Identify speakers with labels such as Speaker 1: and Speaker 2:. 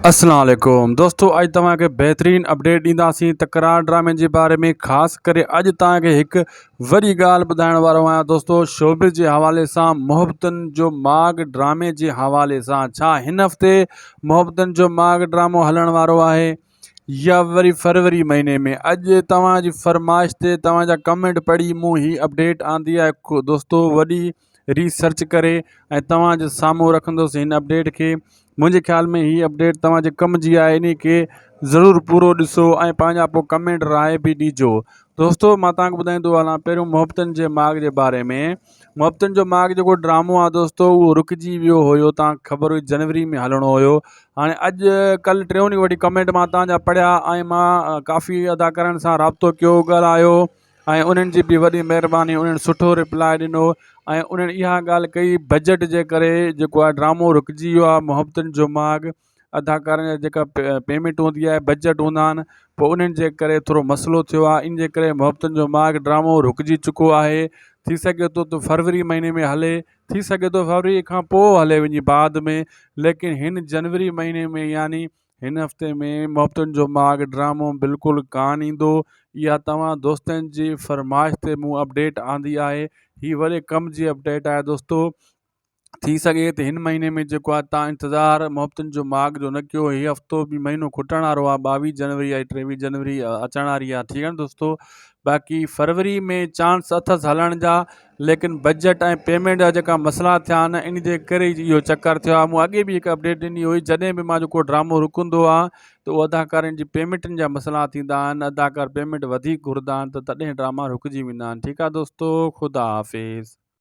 Speaker 1: اسلام عليڪم دوستو اڄ توهان کي بهترين اپڊيٽ ڏينداسين تڪرار ڊرامي جي باري ۾ خاص ڪري اڄ توهان کي هڪ وڏي ڳالهه ٻڌائڻ وارو آهيان دوستو شوبز جي حوالي سان محبتن جو ماڳ ڊرامي جي حوالي سان ڇا هن هفتي محبتن جو ماڳ ڊرامو هلڻ وارو آهي يا وري فروري مهيني ۾ اڄ توهان جي فرمائش تي توهان جا ڪمينٽ پڙهي مون هي اپڊيٽ آندي آهي دوستو وڏي ريسرچ ڪري ۽ توهان جي سامهون رکندس هن اپڊيٽ کي منهنجي خيال ۾ هي اپڊيٽ توهان جي ڪم جي آهي انهي کي ضرور پورو ڏسو ۽ پنهنجا پوء ڪمينٽ راء به ڏجو دوستو مان توهان کي ٻڌائيندو هلان پهريون محبتن جي ماڳ جي باري ۾ محبتن جو ماڳ جيڪو ڊرامو آهي دوستو اهو رڪجي ويو هيو توهان کي خبر هئي جنوري ۾ هلڻو هيو هاڻي اڄ ڪل ٽيون ڏينهن وٺي ڪمينٽ مان توهان جا پڙهيا ۽ مان ڪافي اداڪارن سان رابطو ڪيو ڳالهايو ۽ انهن جي به وڏي مهرباني انهن سٺو رپلاء ڏنو ۽ انهن اها ڳالهه ڪئي بجيٽ جي ڪري جيڪو آهي ڊرامو رڪجي ويو آهي محبتن جو ماڳ اداڪارن جا جيڪا پيمينٽ هوندي آهي بجيٽ هوندا آهن پوء انهن جي ڪري ٿورو مسئلو ٿيو آهي ان جي ڪري محبتن جو ماڳ ڊرامو رڪجي چڪو آهي ٿي سگهي ٿو ته فروري مهيني ۾ هلي ٿي سگهي ٿو فروري کان پوء هلي وڃي بعد ۾ ليڪن هن جنوري مهيني ۾ يعني هن هفتي ۾ محبتن جو ماڳ ڊرامو بلڪل ڪان ايندو اها توهان دوستن جي فرمائش تي مون اپڊيٽ آندي آهي هي وڏي ڪم جي اپڊيٽ آهي دوستو ٿي سگهي ته هن مهيني ۾ جيڪو آهي تان انتظار محبتن جو ماڳ جو نه ڪيو هي هفتو به مهينو کٽڻ وارو آهي 22 جنوري آهي 23 جنوري اچڻ واري آهي ٺيڪ آهي دوستو باقي فروري ۾ چانس اٿس هلڻ جا ليڪن بجيٽ ۽ پيمينٽ جا جيڪا مسئلا ٿيا آهن ان جي ڪري ئي اهو چڪر ٿيو آهي مون اڳي به هڪ اپڊيٽ ڏني هئي جڏهن به منهنجو ڪو ڊرامو رڪندو آهي ته اهو اداڪارن جي پيمينٽن جا مسئلا ٿيندا آهن اداڪار پيمينٽ وڌيڪ گهرندا آهن ته تڏهن ڊراما رڪجي ويندا آهن ٺيڪ آهي دوستو خدا حافظ.